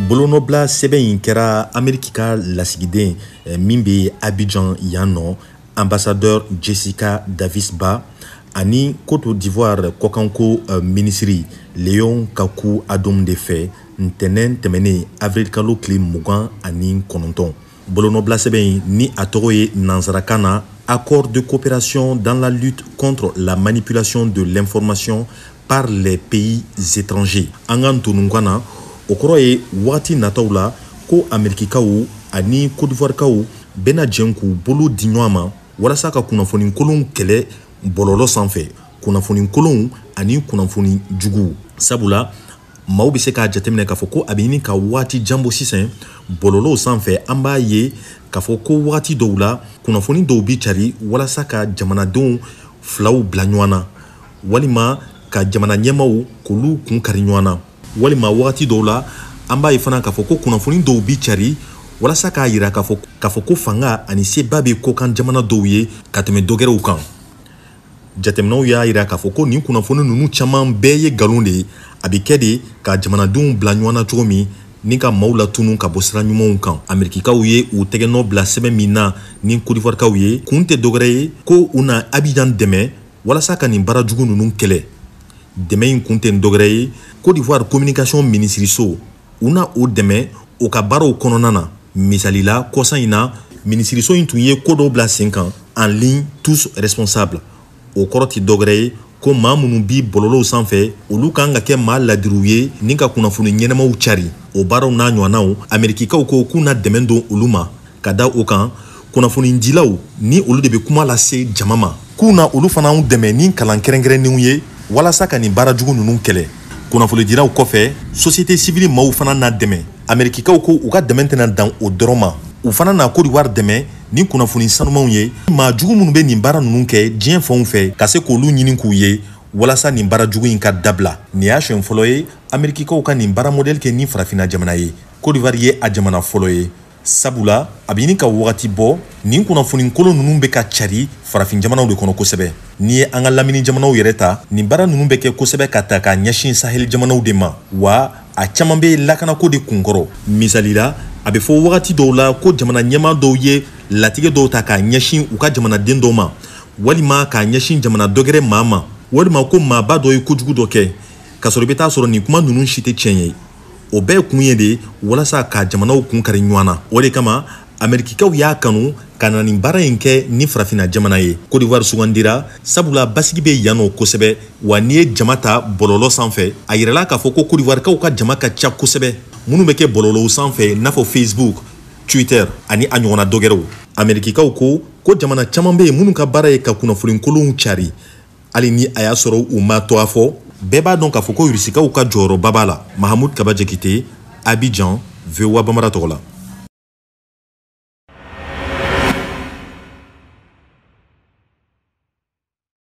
Bolonɔbila sɛbɛn in kɛra Ameriki ka lasigiden min bɛ Abidjan yan nɔ, ambassadeur Jessica Davis Ba, ani Côte d'Ivoire kɔkanko minisiri Léon Kakou Adom de fɛ ntɛnɛn tɛmɛnen, avril kalo tile 29. Bolonɔbila sɛbɛn in ni a tɔgɔ ye nansarakan na "Accord de coopération dans la lutte contre la manipulation de l'information par les pays étrangers", an ka ntonunkan na, o kɔrɔ ye wagati nataw la ko Amerikikaw ani Côte d'Ivoirekaw bɛna jɛn k'u bolo di ɲɔgɔn ma walasa ka kunnafoni kolonw kɛlɛ bɔlɔlɔ sanfɛ, kunnafoni kolonw ani kunnafoni juguw. Sabula maaw bɛ se k'a jateminɛ k'a fɔ ko a bɛ ɲini ka waati jan bɔ sisan, bɔlɔlɔw sanfɛ, an b'a ye k'a fɔ ko wagati dɔw la, kunnafoni dɔw bi cari walasa ka jamanadenw filaw bila ɲɔgɔn na, walima ka jamana ɲɛmaw k'olu kun kari ɲɔgɔn na, walima wagati dɔw la, an b'a ye fana k'a fɔ ko kunnafoni dɔw bi cari walasa k'a yira k'a fɔ ko fanga ani seba bɛ kɔkan jamana dɔw ye ka tɛmɛ dɔgɛrɛw kan. Jateminɛw y'a yira k'a fɔ ko nin kunnafoni ninnu caman bɛɛ ye nkalon de ye. A bɛ kɛ de ka jamanadenw bila ɲɔgɔn na cogo min ni ka maaw latunu ka bɔ sira ɲumanw kan. Amerikikaw ye u tɛgɛnɔ bila sɛbɛn min na ni Kodiwarikaw ye, kun tɛ dɔwɛrɛ ye ko u na Abijan dɛmɛ walasa ka nin baara jugu ninnu kɛlɛ. Dɛmɛ in kun tɛ dɔwɛrɛ ye, Côte d'Ivoire communication minisiriso, u na o dɛmɛ o ka baaraw kɔnɔna na. Misali la, kɔsa in na, minisiriso in tun ye ko dɔw bila sen kan, "En ligne tous responsables". O kɔrɔ tɛ dɔwɛrɛ ye ko maa minnu bi bɔlɔlɔw sanfɛ, olu kan ka kɛ maa ladiriw ye ni ka kunnafoni ɲɛnɛmaw cari. O baaraw n'a ɲɔgɔnnaw, Amerikikaw ko k'u na dɛmɛ don olu ma. Ka da o kan, kunnafonidilaw ni olu de bɛ kuma lase jama ma, k'u na olu fana dɛmɛ ni kalan kɛrɛnkɛrɛnnenw ye walasa ka nin baara jugu ninnu kɛlɛ. Kunnafonidilaw kɔfɛ, société civile maaw fana na dɛmɛ. Amerikikaw ko u ka dɛmɛ tɛna dan o dɔrɔn ma, u fana na Côte d'Ivoire dɛmɛ ni kunnafoni sanumanw ye, maa jugu minnu bɛ nin baara ninnu kɛ diɲɛ fanw fɛ, ka se k'olu ɲini k'u ye walasa nin baara jugu in ka dabila. Nin y'a siɲɛ fɔlɔ ye Amerikikaw ka nin baara modèle kɛ ni farafinna jamana ye. Côte d'Ivoire ye a jamana fɔlɔ ye, sabula a bɛ ɲini ka wagati bɔ, nin kunnafoni kolon ninnu bɛ ka cari farafin jamanaw de kɔnɔ kosɛbɛ. N'i ye an ka lamini jamanaw yɛrɛ ta, nin baara ninnu bɛ kɛ kosɛbɛ ka ta k'a ɲɛsin Sahel jamanaw de ma, wa a caman bɛ lakanako de kunkɔrɔ. Misali la, a bɛ fɔ wagati dɔw la ko jamana ɲɛmaa dɔw ye latigɛ dɔw ta k'a ɲɛsin u ka jamanaden dɔw ma, walima k'a ɲɛsin jamana dɔgɛrɛ maa ma, walima ko maaba dɔ ye kojugu dɔ kɛ, k'a sɔrɔ i bɛ taa sɔrɔ nin kuma ninnu si tɛ tiɲɛ ye. O bɛɛ kun ye de walasa ka jamanaw kun kari ɲɔgɔn na. O de kama Amerikikaw y'a kanu ka na nin baara in kɛ ni farafinna jamana ye. Côte d'Ivoire sugandira sabula basigi bɛ yan nɔ kosɛbɛ, wa n'i ye jama ta bɔlɔlɔ sanfɛ, a yirala k'a fɔ ko Côte d'Ivoirekaw ka jama ka ca kosɛbɛ, minnu bɛ kɛ bɔlɔlɔw sanfɛ, n'a fɔ Facebook, Twitter ani a ɲɔgɔnna dɔgɛrɛw. Amerikikaw ko ko jamana caman bɛ yen minnu ka baara ye ka kunnafoni kolonw cari, hali ni a y'a sɔrɔ u ma tɔgɔ fɔ. Bɛɛ b'a dɔn k'a fɔ ko Rusikaw ka jɔyɔrɔba b'a la. Mahamud Kaba Jakite, Abidjan, VOA Bambara tɔgɔ la.